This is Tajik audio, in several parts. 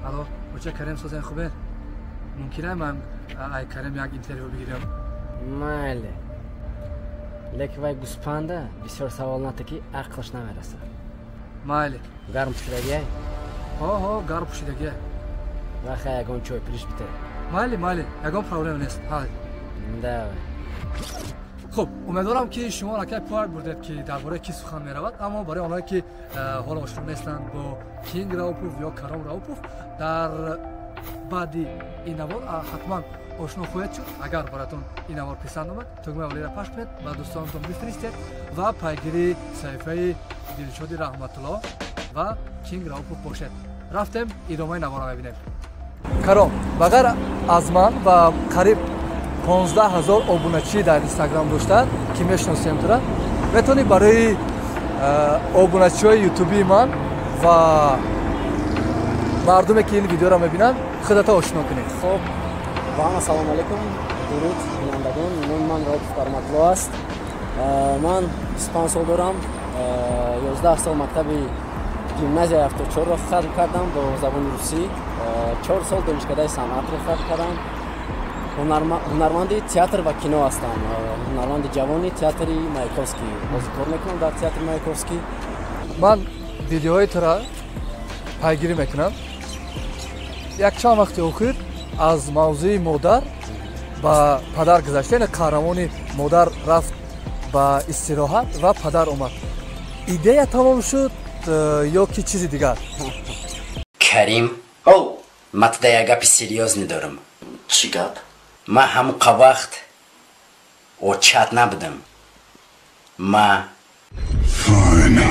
Алло, оча Карим созен хубе? Мумкин ман ай Карим як интервю бигирам? Майли. Лекин вай гӯспанда бисёр савол ната ки ақлаш намерасад. Майли. Гарм пӯшидагиай? Ҳо, гарм пӯшидагиай. Ваха ягон чой пириш бите. Майли, майли, ягон проблема нест. Ҳай. Давай. Хуб, умедворам ки шумо ракай пуар бурдед ки дар бораи ки сухан меравад, аммо барои онҳое ки ҳоло ошно нестанд бо Кинг Раупов ё Каром Раупов, дар баъди ин навор ҳатман ошно хоҳед шуд. Агар бароятон ин навор писанд омад, тугмаи олиро пахш кунед, ба дӯстонатон бифиристед ва пайгирии саҳифаи Дилшоди Раҳматулло ва Кинг Раупов бошед. Рафтем, идомаи наворро мебинем. Каром, ба ғайр аз ман ва қариб 15 000 обуначӣ дар Инстаграм доштанд, ки мешиносем тура, метавонӣ барои обуначиҳои ютубии ман ва мардуме ки ин видеоро мебинанд худата ошно кунӣ. Хуб, ба ҳама салом алейкум, дуруд бинандагон. Номи ман Раупов Кароматулло аст. Ман 25 сол дорам, 11 сол мактаби гимназияи 74-ро хатм кардам бо забони русӣ, 4 сол донишкадаи санъатро хатм кардам. Ҳунарманди театр ва кино ҳастам, ҳунарманди ҷавони театри Маяковский. Ҳозир кор мекунам дар театри Маяковский. Ман видеоҳои тура пайгирӣ мекунам. Якчанд вақти охир аз мавзӯи модар ба падар гузашта, яъне қаҳрамони модар рафт ба истироҳат ва падар омад. Идея тамом шуд ё ки чизи дигар? Карим, о, ман туда як гапи серьёзный дорам. Чӣ гап? Ман ҳамуқа вақт очат набудам. Ма Fine.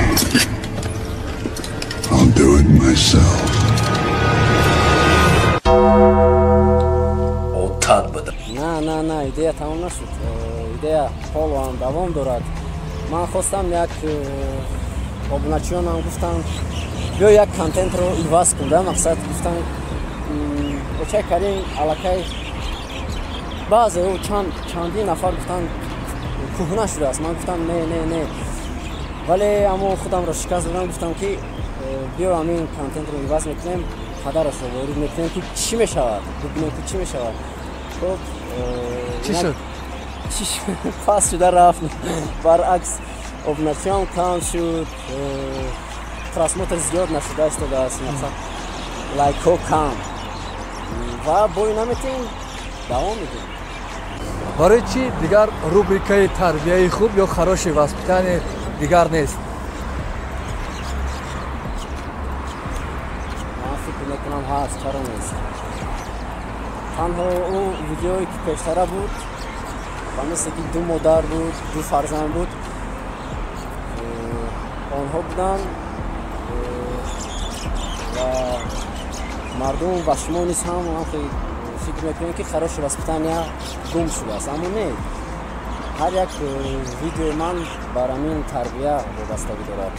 I'll do it myself. Отат будам. На, на, на, идея тамом нашуд. Идея ҳоло ҳам давом дорад. Ман хостам як обуначиёнам гуфтам, биё як контентро иваз кун, да, мақсад гуфтам, очаи Карим аллакай баъзе ӯ чандин нафар гуфтанд кӯҳна шудааст. Ман гуфтам не, не, не, вале аммо худамро шикаст додам, гуфтам ки биё ҳамин контентро иваз мекунем, падарашро ворид мекунем ки чӣ мешавад, бибинем ки чӣ мешавад. Хуб, чӣ шуд? Чӣ шуд? Пас шуда рафт. Баръакс, обуначиам кам шуд, просмотр зиёд нашуда истодааст, мақсад лайкҳо кам ва бой наметем, давом медиҳем. Барои чӣ дигар рубрикаи тарбияи хуб ё хорошее воспитание дигар нест? Ман фикр мекунам ҳаст, чаро нест? Танҳо ӯ видеое ки пештара буд, ба мисле ки ду модар буд, ду фарзанд буд, онҳо буданд ва мардум ва шумо низ ҳам фикр мекунем ки хорошее воспитание гум шудааст, аммо не. Ҳар як видеои ман бар ҳамин тарбия вобастагӣ дорад.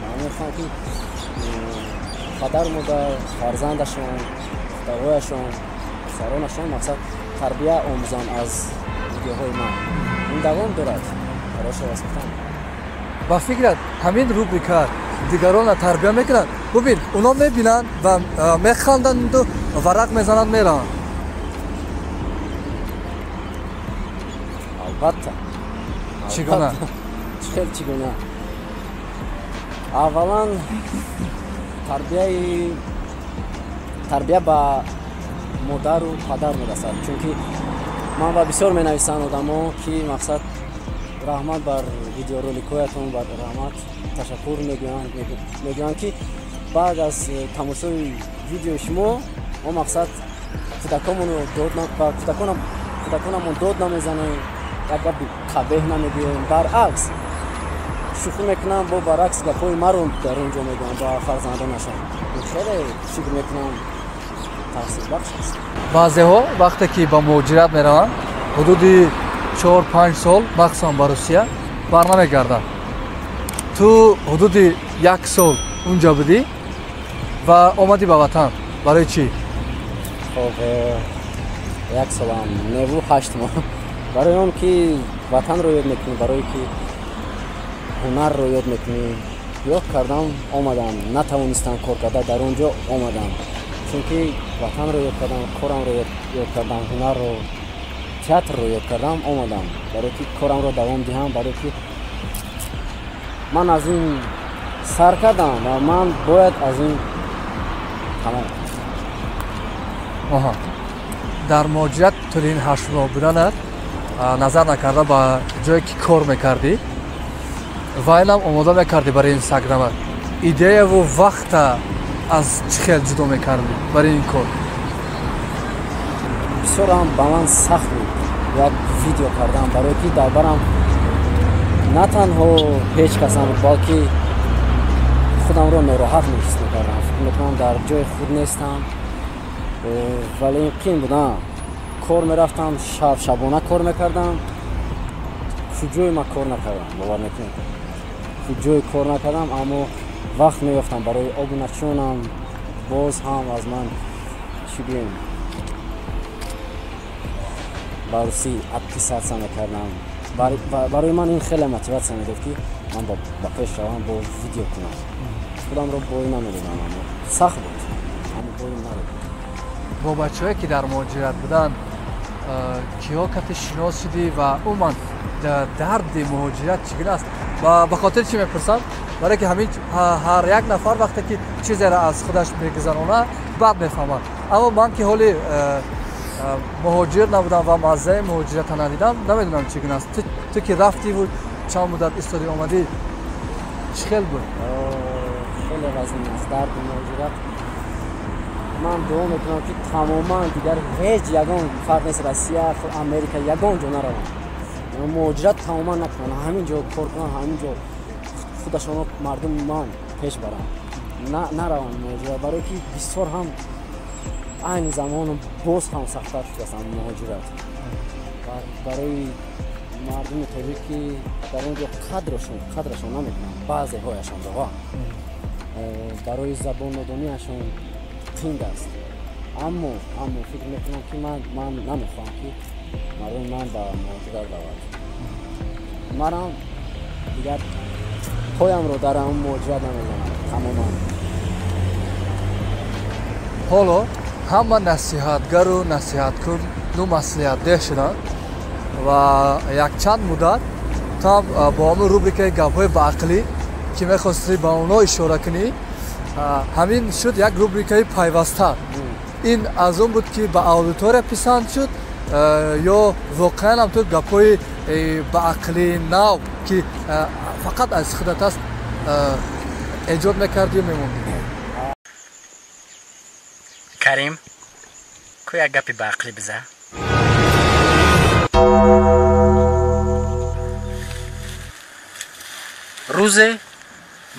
Ман мехоҳам ки падару модар, фарзандашон, духтарҳояшон, писаронашон мақсад тарбия омӯзанд аз видеоҳои ман. Ин давом дорад, хорошее воспитание. Ба фикрат ҳамин рубрика дигаронро тарбия мекунад? Бубин, оно мебинанд ва механданду варақ мезананд, мераванд. Албатта. Чӣ гуна? Хел чӣ гуна? Аввалан тарбия ба модару падар мерасад, чунки ман ба бисёр менависанд одамо ки мақсад раҳмат бар видеороликҳоятон, бар раҳмат ташаккур мегӯянд, мегӯянд ки баъд аз тамошои видеои шумо мо мақсад кӯдаконамон дод намезанем, як гапи қабеҳ намегӯем, баръакс шӯхӣ мекунам, бо баръакс гапҳои маро дар он ҷо мегӯям ба фарзандонашон. Хеле фикр мекунам таъсирбахш аст. Баъзеҳо вақте ки ба муҳоҷират мераванд, ҳудуди 4-5 сол, махсусан ба Русия, барнамегарданд. Ту ҳудуди як сол унҷо будӣ ва омадӣ ба ватан. Барои чӣ? Хоб, як солам неву 8 моҳ. Барои он ки ватанро ёд мекунӣ, барое ки ҳунарро ёд мекунӣ, Ёд кардам, омадам. Натавонистам кор карда, дар он ҷо омадам. Чунки ватанро ёд кардам, корамро ёд кардам, ҳунарро, театрро ёд кардам, омадам. Барое ки корамро давом диҳам, барое ки ман аз ин сар кардам ва ман бояд аз ин тамом. Аҳа. Дар муҳоҷират тӯли ин 8 моҳ буданат, назар накарда ба ҷое ки кор мекардӣ, вайнам омода мекардӣ барои инстаграмат. Идеяву вақта аз чӣ хел ҷудо мекардӣ барои ин кор? Бисёр ҳам ба ман сахт буд як видео кардан, барое ки дар барам на танҳо ҳеҷ кас набуд, балки худамро нороҳат меҳис мекардам. Фикр мекунам дар ҷои худ нестам, вале ин қин буд. Кор мерафтам, шаб шабона кор мекардам. Куҷое ман кор накардам, бовар мекунед, куҷое кор накардам, аммо вақт меёфтам барои обуначонам. Боз ҳам аз ман чӣ гӯем, ба русӣ отписаться мекардам. Барои ман ин хеле мотиватсия медод, ки ман ба пеш равам, бо видео кунам. Худамро бой намедодам, аммо сахт буд, аммо бой надодам. Бо бачаҳое ки дар муҳоҷират буданд, киҳо кати шинос шудӣ ва умуман дарди муҳоҷират чӣ гуна аст? Ва ба хотири чӣ мепурсам? Барое ки ҳамин ҳар як нафар вақте ки чизеро аз худаш мегузаронад, баъд мефаҳмад. Аммо ман ки ҳоли муҳоҷир набудам ва маззаи муҳоҷирата надидам, намедонам чӣ гуна аст. Ту ки рафтиву чанд муддат истоди омадӣ, чӣ хел буд? Хеле вазнин аст дарди муҳоҷират. Ман дуо мекунам, ки тамоман дигар ҳеҷ ягон фарқ нест, Россия, Америка, ягон ҷо наравам, муҳоҷират тамоман накунам, ҳамин ҷо кор кунам, ҳамин ҷо худашоно мардуми ман пеш барам, наравам муҳоҷират, барое ки бисёр ҳам айни замон боз ҳам сахттар шудааст муҳоҷират барои мардуми тоҷик, ки дар он ҷо қадрашон намекунанд баъзеҳояшонро, барои забоннодониашон қинд аст. Аммо фикр мекунам, ки ман намехоҳам, ки мардуми ман ба муҳоҷират равад. Манам дигар поямро дар ҳамон муҳоҷират намезанам тамоман. Ҳоло ҳама насиҳатгару насиҳаткуну маслиҳатдеҳ шуданд ва якчанд муддат ту ҳам бо ҳамон рубрикаи гапҳои баақлӣ, ки мехостӣ ба онҳо ишора кунӣ, ҳамин шуд як рубрикаи пайваста. Ин аз он буд, ки ба аудитория писанд шуд, ё воқеан ҳам ту гапҳои баақлии нав, ки фақат аз худат аст, эҷод мекардию мемондӣ? Карим, ку як гапи баақлӣ биза. Рӯзе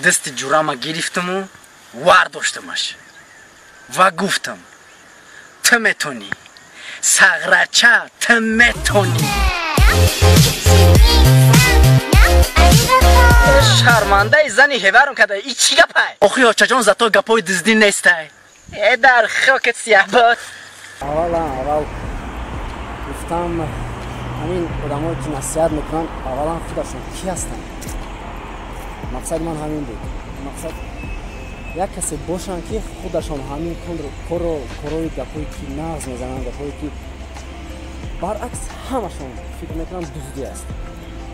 дасти ҷурама гирифтаму вар доштамаш ва гуфтам: ту метонӣ, сағрача, ту метонӣ. Шармандаи зани ҳеварам када, и чӣ гапай? Охи очаҷон, зато гапҳои дуздӣ нестай. Э, дар хокат сияҳбод. Аввал гуфтам, ҳамин одамое ки насиҳат мекунанд, аввалан худашон кӣ ҳастанд? Мақсади ман ҳамин буд. Мақсад як касе бошанд, ки худашон ҳамин корро, корҳои гапҳое ки нағз мезананд, гапҳое ки баръакс ҳамашон фикр мекунам дуздӣ аст.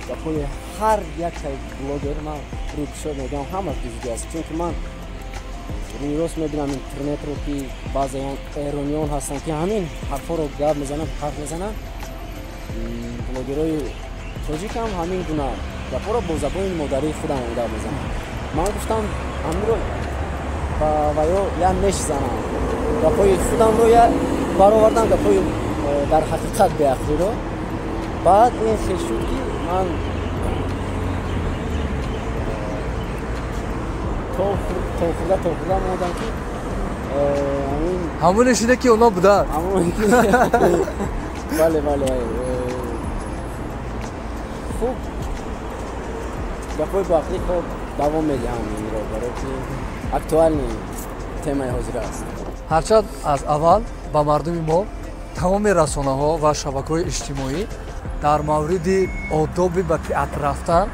Гапҳои ҳар яктаи блогер, ман рӯйкушод мегӯям, ҳамаш дуздӣ аст, чунки ман рӯйрост мебинам интернетро, ки баъзеон эрониён ҳастанд, ки ҳамин ҳарфҳоро гап мезананд, ҳарф мезананд. Блогерҳои тоҷикам ҳамин гуна гапҳоро бо забони модарии худам гап мезанам. Ман гуфтам, ҳаминро ва ё я неш занам, гапҳои худамро я баровардам, гапҳои дар ҳақиқат беақлиро. Баъд ин хел шуд, ки ман то хурда мондам, ки ҳамоне шуда, ки оно буданд. Бале, бале. Хуб, гапҳои боақлӣ хоб давом медиҳам инро, барое ки актуальный темаи ҳозира аст. Ҳарчанд аз аввал ба мардуми мо тамоми расонаҳо ва шабакаҳои иҷтимоӣ дар мавриди одоби ба театр рафтан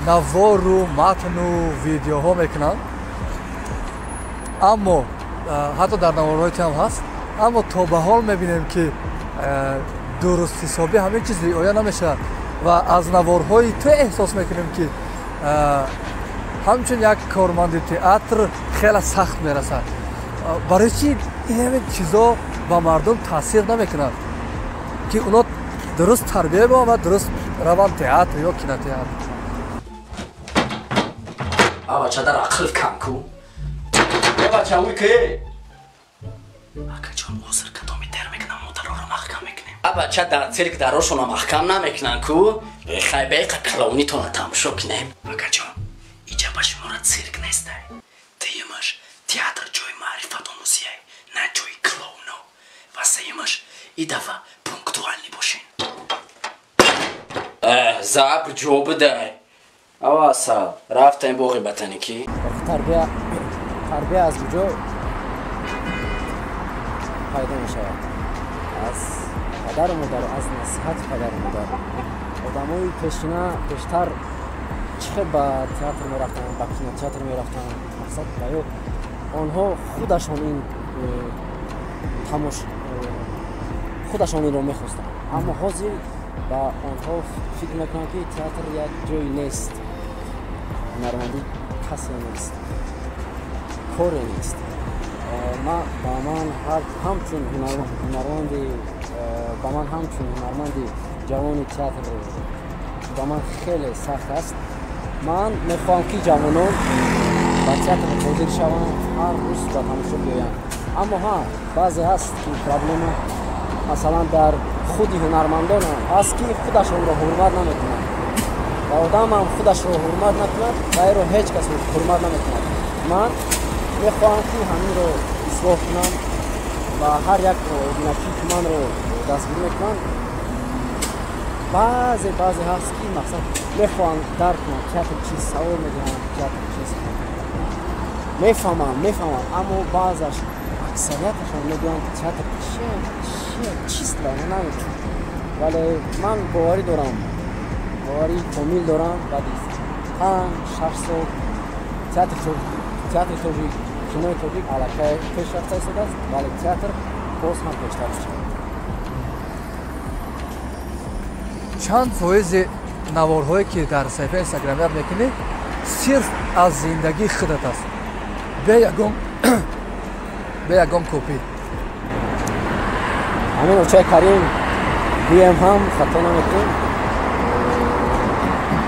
Навору матну видеоҳо мекунанд, аммо ҳатто дар наворҳои ту ҳам ҳаст, аммо то ба ҳол мебинем, ки дуруст ҳисобӣ ҳамин чиз риоя намешавад ва аз наворҳои ту эҳсос мекунем, ки ҳамчун як корманди театр хеле сахт мерасад. Барои чи ин ҳамин чизо ба мардум таъсир намекунад, ки оно дуруст тарбия баванд ва дуруст раванд театр ё кинотеатр? Бача, дар ақл кам ку. Бача, уй ки акаҷон, ҳозир кадоми дер мекунам, модароро маҳкам мекунем. Бача, дар цирк дарошона маҳкам намекунанд ку. Бехай, беқа клоунитона тамошо кунем. Акаҷон, иҷа ба шуморо цирк нестай. Дуюмаш, театр ҷои маърифатомӯзияй, на ҷои клоуно. Ва сеюмаш, и дафъа пунктуальный бошен. Забр ҷо бидай. Ава, асал рафтем боғи ботаникӣ. Тарбия аз куҷо пайдо мешавад? Аз падару модар, аз насиҳати падару модар. Одамои пешина, пештар чӣ хел ба театр мерафтанд, ба кинотеатр мерафтанд, мақсад ба ё онҳо худашон ин тамош, худашон инро мехостанд. Аммо ҳозир ба онҳо фикр мекунанд, ки театр як ҷой нест, ҳунармандӣ касе нест, коре нест. Ба ман ҳамчун ҳунарманди, ба ман ҳамчун ҳунарманди ҷавони театр, ба ман хеле сахт аст. Ман мехоҳам, ки ҷавонон ба театр ҳозир шаванд, ҳар рӯз ба тамошо биёянд. Аммо ҳа, баъзе ҳаст, ки проблема, масалан, дар худи ҳунармандон ҳаст, ки худашонро ҳурмат намекунанд, ва одамам худашро ҳурмат накунад, вайро ҳеҷ кас ҳурмат намекунад. Ман мехоҳам, ки ҳаминро ислоҳ кунам ва ҳар як обуначӣ, ки манро дастгирӣ мекунанд. Баъзе ҳаст, ки мақсад мехоҳанд дарк кунанд театр чист, савол медиҳанд, театр чист, мефаҳмам, аммо баъзаш, аксарияташон мегӯянд, театр чист, ва намедонам. Вале ман боварӣ дорам, боварии комил дорам, баъди 5-6 сол театри тоҷик, кинои тоҷик аллакай пеш рафта истодааст, вале театр боз ҳам пештар мешавад. Чанд фоизи наворҳое, ки дар саҳифаи инстаграмият мекунӣ, сирф аз зиндагии худат аст, бе ягон копӣ? Ҳамин очаи Карим гӯем ҳам хато намекунем,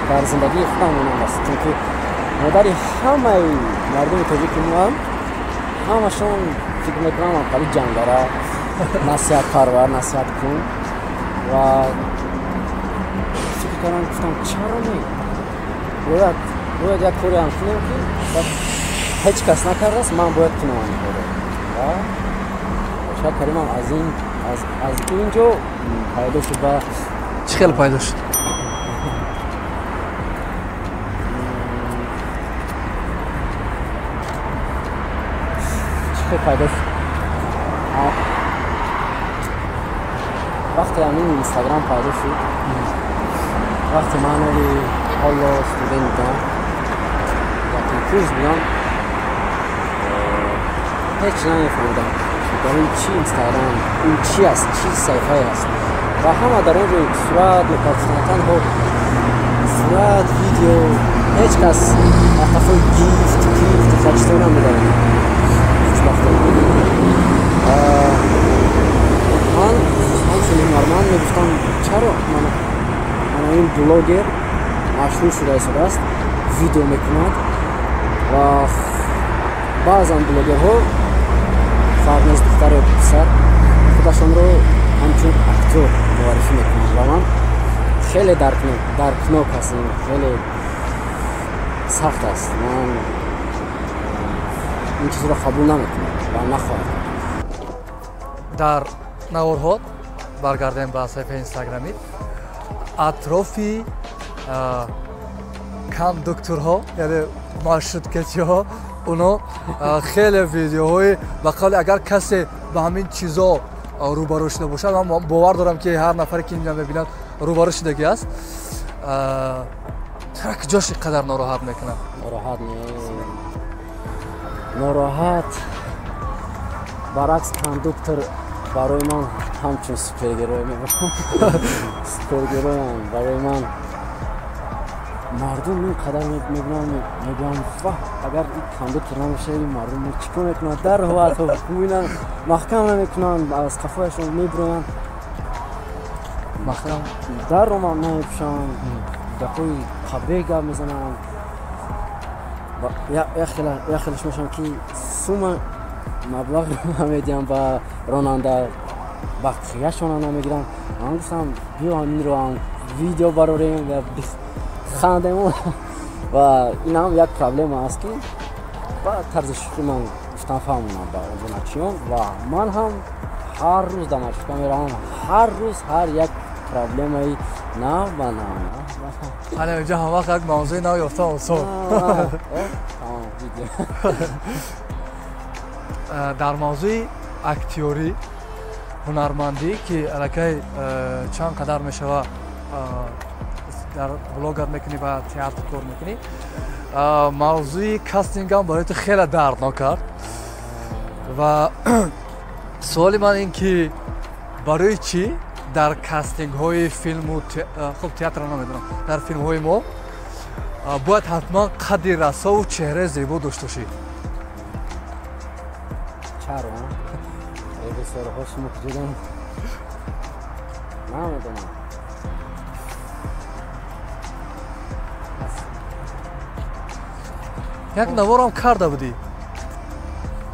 дар зиндагии худам монанд аст, чунки модари ҳамаи мардуми тоҷики моам ҳамашон фикр мекунам ҳамқали ҷангара, насиҳатпарвар, насиҳаткун. Ва фикр кардам, гуфтам, чаро не, бояд як коре ҳам кунем, ки ҳеҷ кас накардааст, ман бояд кунам ин корро. Ва очаи Каримам аз ин ҷо пайдо шуд. Ва Чӣ хел пайдо шуд? Чӣ хел пайдо шуд? Вақте ҳамин инстаграм пайдо шуд, вақте ман оли ҳоло студент будам, якум курс будам, ҳеҷ намефаҳмидам, дар ин чи инстаграм, ин чи аст, чи саҳифае аст. Ва ҳама дар он ҷо сурат мепартофтанд, танҳо сурат, видео, ҳеҷ кас қафои гифт, кифт, хачто намедавид, хушбахтона. Ман ҳамчун ҳунарманд мегуфтам, чаро мана ин блогер машҳур шуда истодааст, видео мекунад, ва баъзан блогерҳо, фарқ нест духтар ё писар, худашонро ҳамчун актёр муаррифӣ мекунанд. Ва ман хеле даркнок аст, хеле сахт аст. Ман ин чизро қабул намекунам ва нахоҳам кард. Дар наворҳо, баргардем ба саҳифаи инстаграмӣ, атрофи кондукторҳо, яъне маршруткачиҳо, оно хеле видеоҳои, ба қавли, агар касе ба ҳамин чизо рӯбарӯ шуда бошад, ман бовар дорам, ки ҳар нафаре, ки инро мебинад, рӯбарӯ шудагӣ аст. Чаро куҷош ин қадар нороҳат мекунад? Нороҳат не, нороҳат баръакс, кондуктор барои ман ҳамчун супергерой мебошад. Супергероям барои ман. Мардум ин қадар мебинам, мегӯям: ваҳ, агар ин кондуктор набошад, ин мардум чӣ кор мекунанд? Дар ҳолатҳо мебинанд, маҳкам намекунанд, аз қафояшон мебироянд. Маҳкам дарро намепӯшанд, гапҳои қабеҳ гап мезананд. Як хелаш мешавам, ки сума маблағро намедиҳам ба ронанда, бақияшонро намегирам. Ман гуфтам, биё ҳаминро ҳам видео барорем ва хандем. Ва ин ҳам як проблема аст, ки ба тарзи шӯхӣ ман гуфтам, фаҳмонам ба обуначиён. Ва ман ҳам ҳар рӯз дар маршрутка меравам, ҳар рӯз ҳар як проблемаи нав ба нав. Ана инҷа ҳамвақт як мавзӯи нав ёфта осон. Видео. Дар мавзӯи актёрӣ, ҳунармандӣ, ки аллакай чанд қадар мешава дар блогат мекунӣ ва театр кор мекунӣ, мавзӯи кастингам барои ту хеле дарднок кард. Ва суоли ман ин ки барои чӣ дар кастингҳои филму, хуб, театрро намедонам, дар филмҳои мо бояд ҳатман қадди расову чеҳраи зебо дошта бошӣ? Чаро режиссёрҳо шумо куҷодан, намедонам. Як наворам карда будӣ,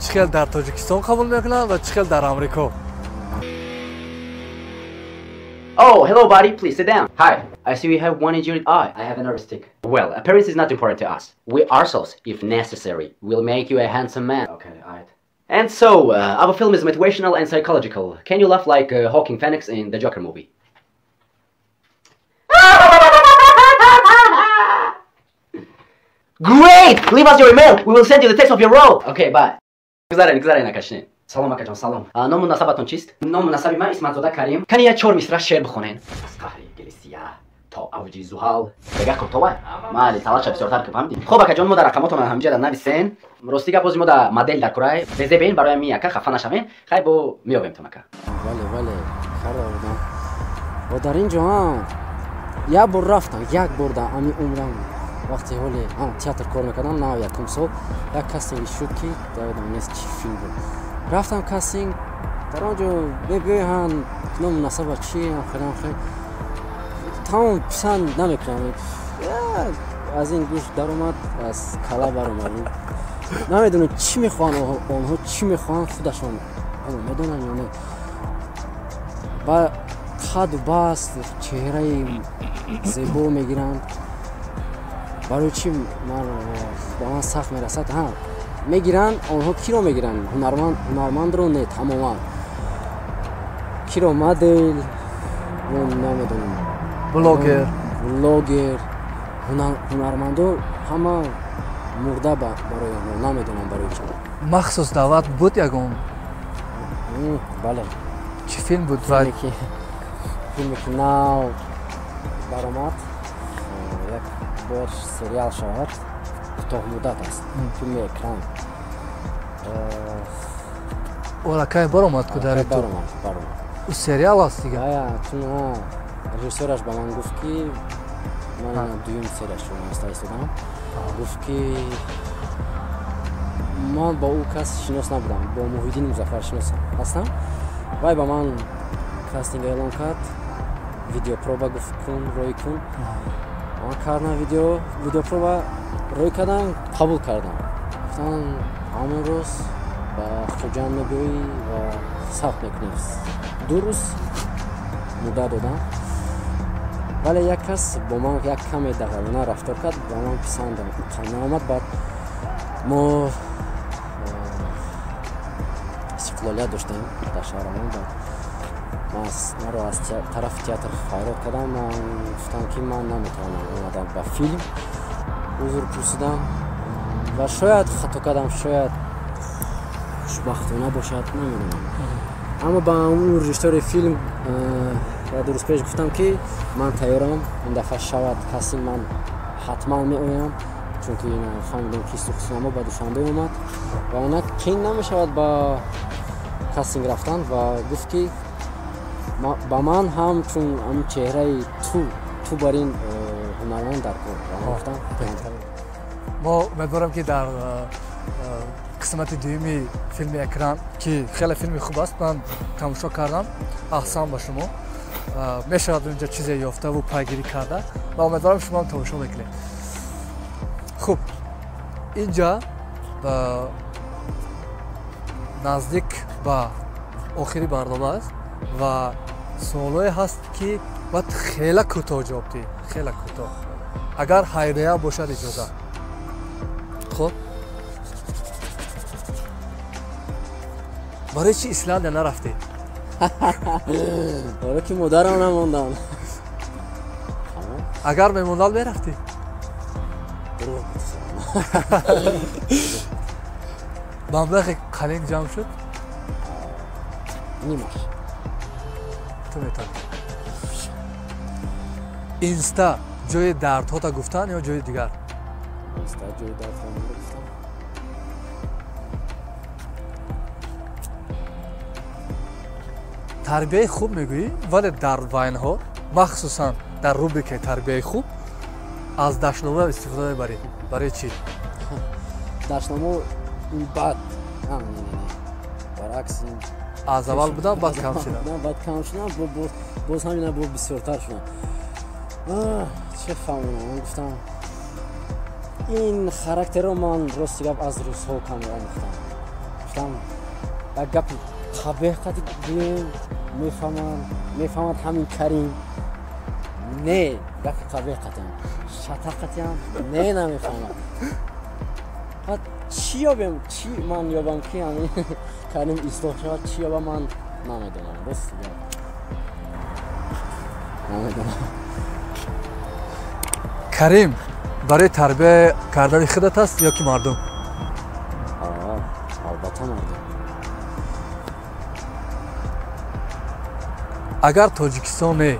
чӣ хел дар Тоҷикистон қабул мекунанд ва чӣ хел дар Амрико. Oh, hello, buddy. Please sit down. Hi. I see you have one injured eye. I have a nervous tic. Well, appearance is not important to us. We ourselves, if necessary, will make you a handsome man. Okay, alright. And so, our film is motivational and psychological. Can you laugh like Joaquin Phoenix in the Joker movie? Great! Leave us your email. We will send you the text of your role. Okay, bye. Гузарен, гузарен, акашнен. Салом, акаҷон, салом. Ному насабатон чист? Ному насаби ман Исматзода Карим. Кани як чор мисра шеър бихонен. Аз қаҳри гили сияҳ то авҷи зуҳал. Бега куртова? Майли, талаша бисёртар ки фаҳмидӣ. Хоб, акаҷон, мо дар рақамотон ҳамҷа нависен. Рости гап, бози мо да модел дар курай. Безе бен барои ми ака хафа нашавен. Хай, бо меёбем тон, ака. Бале, бале, карда будам. Ва дар ин ҷо ҳам як бор рафтам, як бор дар ҳамин умрам, вақте ҳоле театр кор мекардам, нав якум сол, як кастинг шуд, ки ёдам нест чӣ филм буд. Рафтам кастинг, дар он ҷо мебиёянд, ному насаба чи, хелам хел тамом писанд намекунам. Аз ин гӯш даромад, аз кала баромад. Намедонам чӣ мехоҳанд онҳо, чӣ мехоҳанд, худашон медонанд ё не. Ба қаду баст, чеҳраи зебо мегиранд. Барои чӣ ман ба ман сахт мерасад? Ҳа, мегиранд онҳо. Киро мегиранд? Ҳунармандро не, тамоман. Киро? Модел, намедонам, блогер. Блогер, ҳунармандо ҳама мурда барои онҳо. Намедонам барои чӣ. Махсус даъват буд ягон? Бале. Чӣ филм буд ва Филме ки нав баромад, як бояд сериал шавад, кӯтоҳмуддат аст, филми экран. Аллакай баромад ку дар Баромад, баромад. Ӯ сериал аст дига. Чун режиссёраш ба ман гуфт, ки ман дуюм серияшро нависта истодам, гуфт, ки ман бо ӯ кас шинос набудам, бо Муҳиддини Музаффар шинос ҳастам. Вай ба ман кастинг эълон кард, видеопроба гуфт, кун, рӯй кун. Ман кардам видеопроба, рӯй кардам, қабул кардам. Гуфтам, ҳамон рӯз ба Хуҷанд мебиёӣ ва сабт мекунем. 2 рӯз муддат додам, вале як кас бо ман як каме дағалона рафтор кард, ба ман писандам наомад. Баъд мо истиқлолият доштем дар шаҳрамон. Баъд маро аз тарафи театр файрод кардам. Ман гуфтам, ки ман наметавонам омадан ба филм, узр пурсидам. Ва шояд хато кардам, шояд хушбахтона бошад, намедонам. Аммо ба он режиссёри филм 2 рӯз пеш гуфтам, ки ман тайёрам, ин дафъа шавад кастинг, ман Ҳатман меоям, чунки фаҳмидам ки Сухсунамо ба Душанбе омад ва инак қин намешавад ба кастинг рафтан ва гуфт ки ба ман ҳам чун ҳамин чеҳраи ту бар ин ҳунарманд дар кор гуфтам. Мо умедворам ки дар қисмати дуюми филми Экран, ки хеле филми хуб аст, ман тамошо кардам, аҳсан ба шумо, мешавад унҷа чизе ёфтаву пайгирӣ карда ва умедворам шумо ҳам тамошо мекунед. Хуб, инҷа наздик ба охири барнома аст ва суолое ҳаст ки бояд хеле кӯтоҳ ҷавоб диҳӣ, хеле кӯтоҳ, агар ҳайрия бошад иҷоза. Хуб, барои чи Исландия нарафтед? Барои ки модарам намондам. Агар мемондал мерафтӣ? Маблағи қалин ҷамъ шуд? Нимаш. Ту метавонӣ. Инста ҷои дардҳота гуфтан ё ҷои дигар? Инста ҷои дардҳо гуфтан. Тарбияи хуб мегӯӣ, вале дар вайнҳо, махсусан дар рубрикаи тарбияи хуб, аз дашнома истифода мебарӣ. Барои чӣ? Дашномо ин бад. Баръакс, аз аввал будам, баъд кам шудам. Баъд кам шудам, боз ҳамина бо бисёртар шудам. Чӣ фаҳмонам? Ман гуфтам ин характерро ман рости гап аз русҳо каме омӯхтам. Гуфтам як гапи қабеҳ қати гӯем, мефаҳмад ҳамин Карим. Не, гапи қабеҳ қатиам, шата қатиам, не, намефаҳмад. Баъд чӣ ёбем, чӣ ман ёбам ки ҳамин Карим ислоҳ шавад, чӣ ёбам ман намедонам. Рости гап намедонам. Карим барои тарбия кардани худат аст ё ки мардум? Албатта мардум. Агар Тоҷикистон не,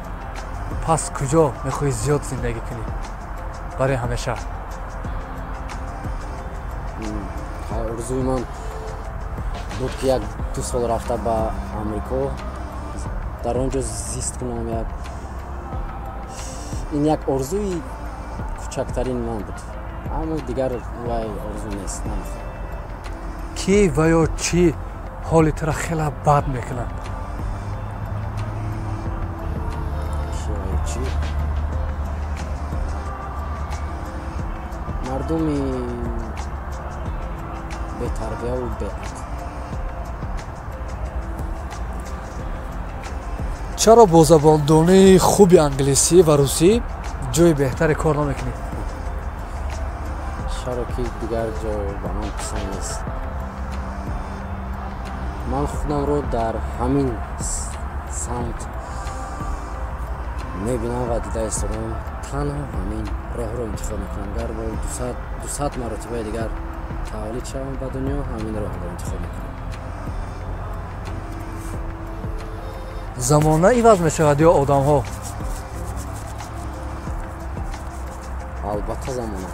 пас куҷо мехоҳӣ зиёд зиндагӣ кунӣ барои ҳамеша? Орзуи ман буд ки 1-2 сол рафта ба Амрико, дар он ҷо зист кунам. Ин як орзуи кучактарин ман буд, аммо дигар вай орзу нест, намехоҳам. Ки ва ё чӣ ҳоли тура хеле бад мекунад? Ки ва ё чӣ? Мардуми бетарбияву беақл. Чаро бо забондонии хуби англисӣ ва русӣ ҷои беҳтаре кор намекунӣ? Чаро ки дигар ҷо ба ман писанд нест. Ман худамро дар ҳамин самт мебинам ва дида истодам. Танҳо ҳамин роҳро интихоб мекунам. Гар бо 200 маротибаи дигар таваллуд шавам ба дунё, ҳамин роҳро интихоб мекунам. Замона иваз мешавад ё одамҳо? Албатта замона.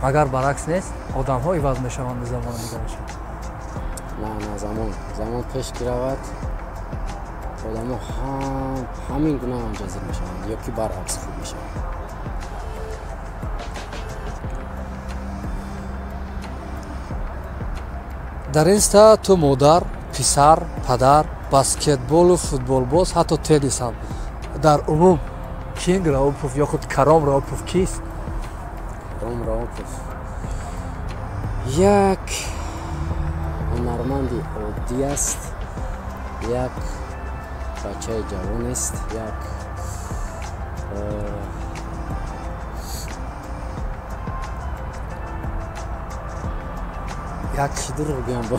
Магар баръакс нест? Одамҳо иваз мешаванд, замона дигар мешавад. На, на, замон пеш ки равад, одамҳо ҳамин гуна ҷазир мешаванд ё ки баръакс хуб мешаванд. Дар инста ту модар, писар, падар, баскетболу футболбоз, ҳатто теннис ҳам. Дар умум Кинг Раупов ё худ Каром Раупов кист? Каром Раупов як ҳунарманди оддӣ аст, як бачаи ҷавон аст, як як чӣ дурӯғ гӯям, бо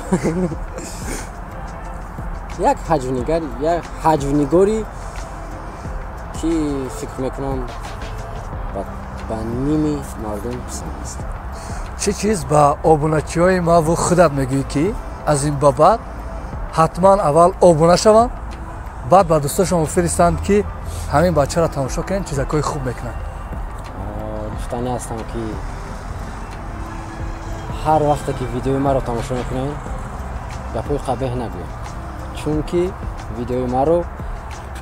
як ҳаҷвнигар, як ҳаҷвнигорӣ ки фикр мекунам ба ними мардум писанд аст. Чӣ чиз ба обуначиҳои маву худат мегӯӣ ки аз ин ба баъд ҳатман аввал обуна шаванд, баъд ба дӯстошон фиристанд ки ҳамин бачаро тамошо кунед, чизакҳои хуб мекунанд? Гуфтанӣ ҳастам, ки ҳар вақте ки видеои маро тамошо мекунед, гапҳои қабеҳ нагӯед, чунки видеои маро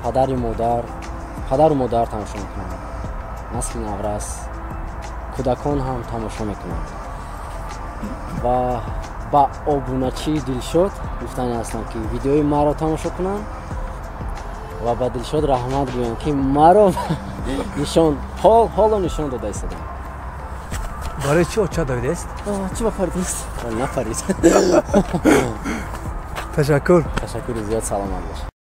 падару модар тамошо мекунанд, насли наврас, кӯдакон ҳам тамошо мекунанд. Ва ба обуначии Дилшод гуфтанӣ ҳастам, ки видеои маро тамошо кунанд ва ба Дилшод раҳмат гӯям, ки маро нишон ҳоло нишон дода истодам. Барои чӣ оча давидааст? Чӣ ба паридааст? Напарид. Ташаккур. Ташаккури зиёд, саломат бош.